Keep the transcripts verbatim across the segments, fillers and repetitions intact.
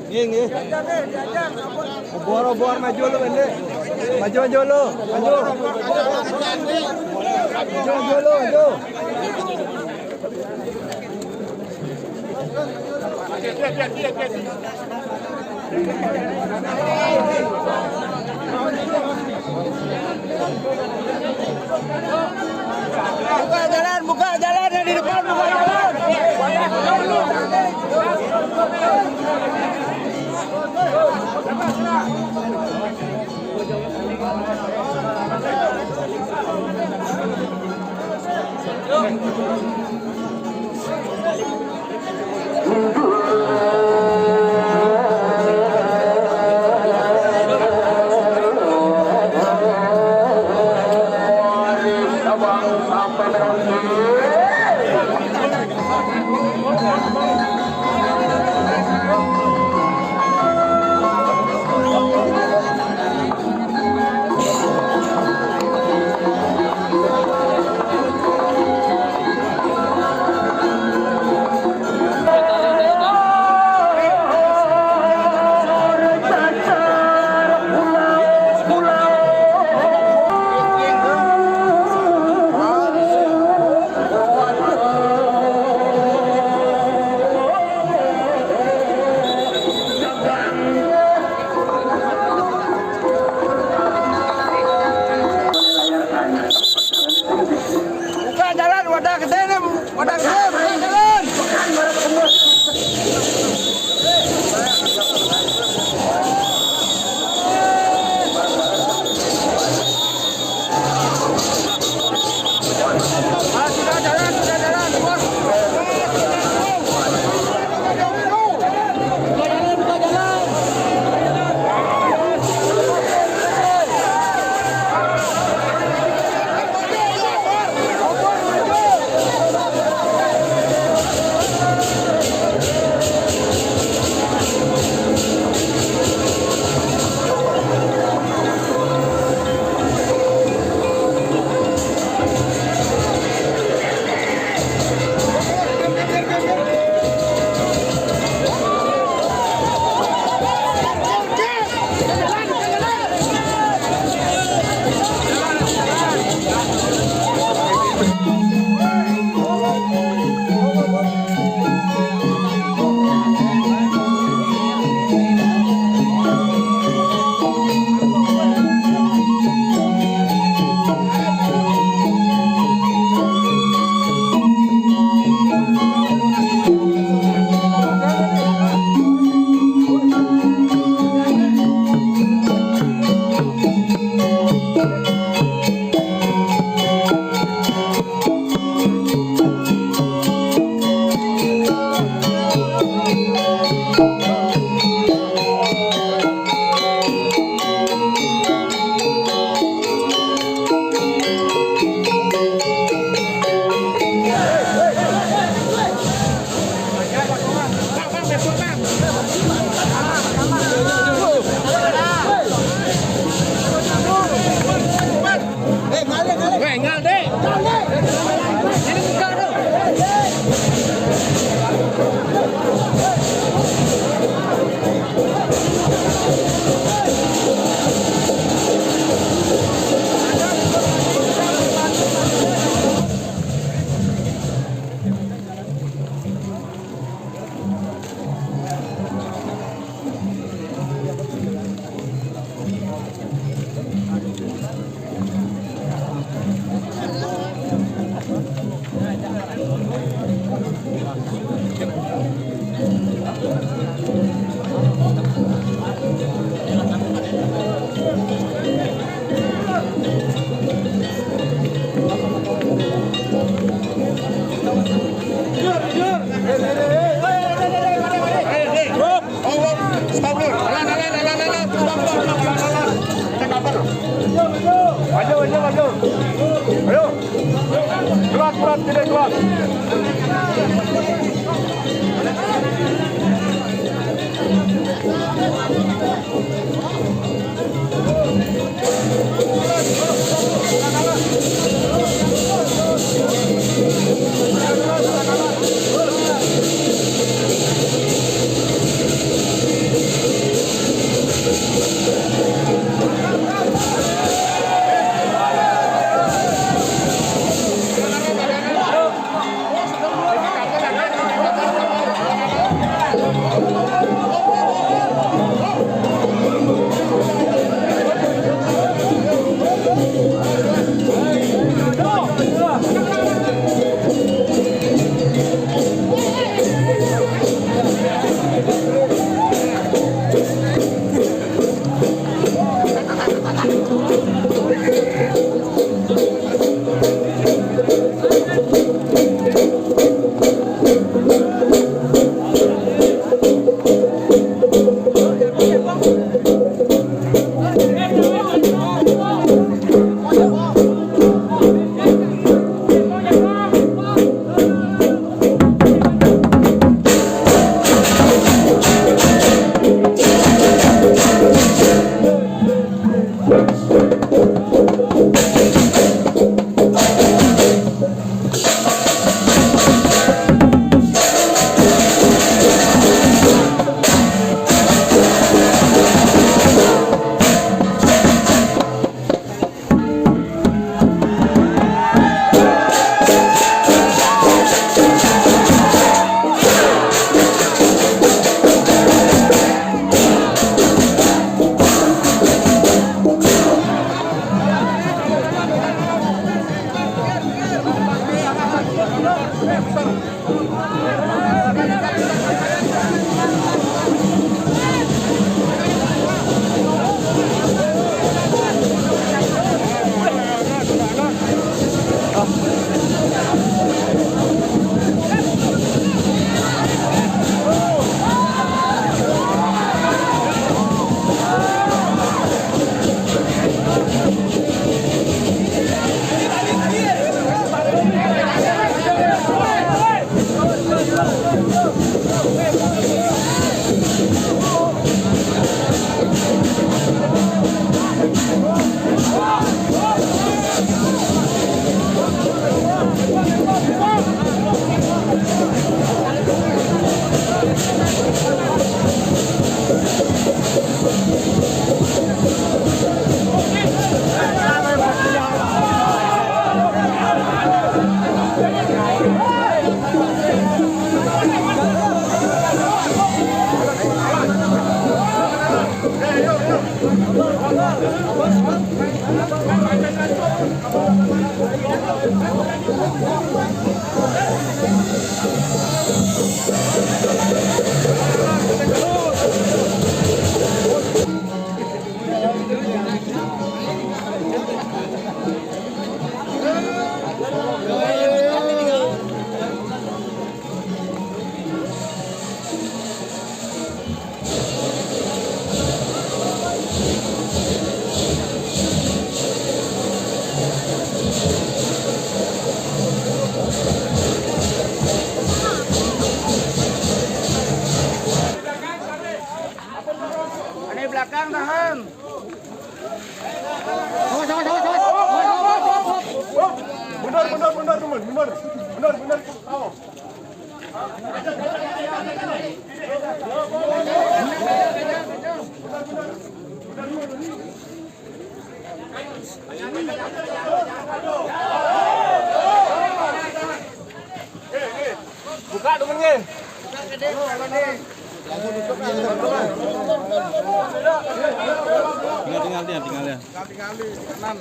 Nggih, nggih. Obor, obor, maju lu, Bende. Maju, maju lu. Maju. Maju, maju lu, maju. Buka jalan, buka jalan yang di depan, buka jalan. Ini belakang tahan. Awas, awas, awas, awas. Awas, awas, awas, awas. Mundur, mundur, mundur, teman, mundur. Mundur, mundur. Awas. Buka dulu nih. Tinggal, tinggal, tinggal, tinggal ya. Tinggal, tinggal di kanan.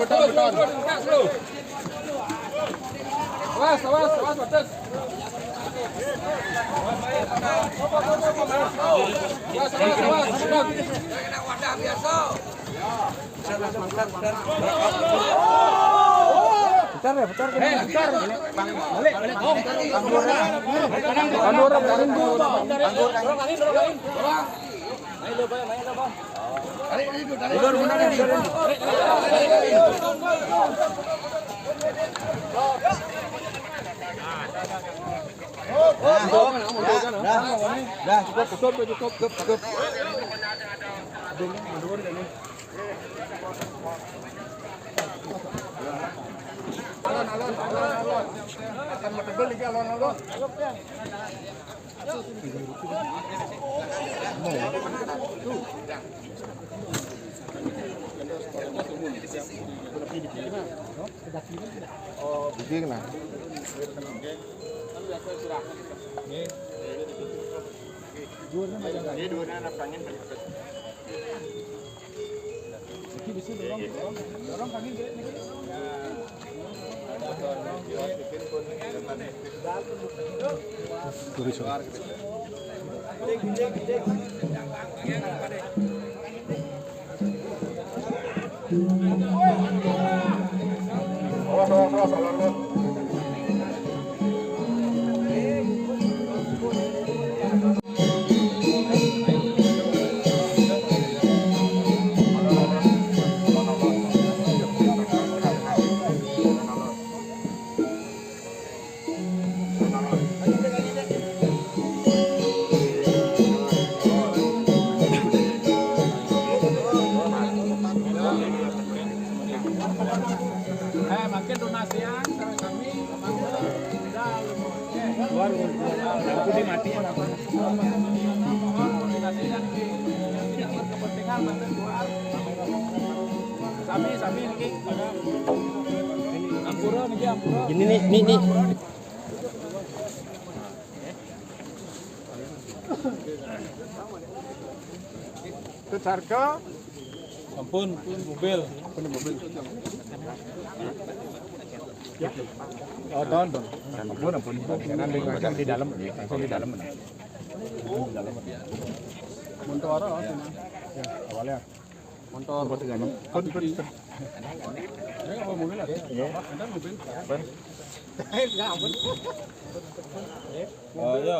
Betul, betul, betul. Awas, awas, awas, awas. Putar ya, putar. Eh, putar. Balik, balik. Panggul orang, panggul orang. Dorong, dorong, dorong. Ayo, Bang, ayo, Bang. Mundur, mundur, mundur. Dah, dah, dah, dah, cukup, cukup, cukup, cukup, cukup. Alon, alon, alon, alon. Akan matebel lagi alon, alon. Dikit nah. Sorry, sorry. Eh, makin donasi ya, sareng kami. Luar, lampu di mati ya, lampu. Donasi yang di, yang kepentingan, makin keluar. Sami, sami niki. Ampura niki, ampura. Ini nih, nih, nih. Terus harga? Ampun, mobil. Ampun, mobil. Oh, tahun, Bang. Ampun, ampun. Nanti langsung di dalam, langsung di dalam. Montoro, ya, awalnya. Motor. Motor tiga enam. Kau tipe, tipe. Ini apa mobil, ya? Iya. Ada mobil. Apa? Ya ampun. Oh, iya.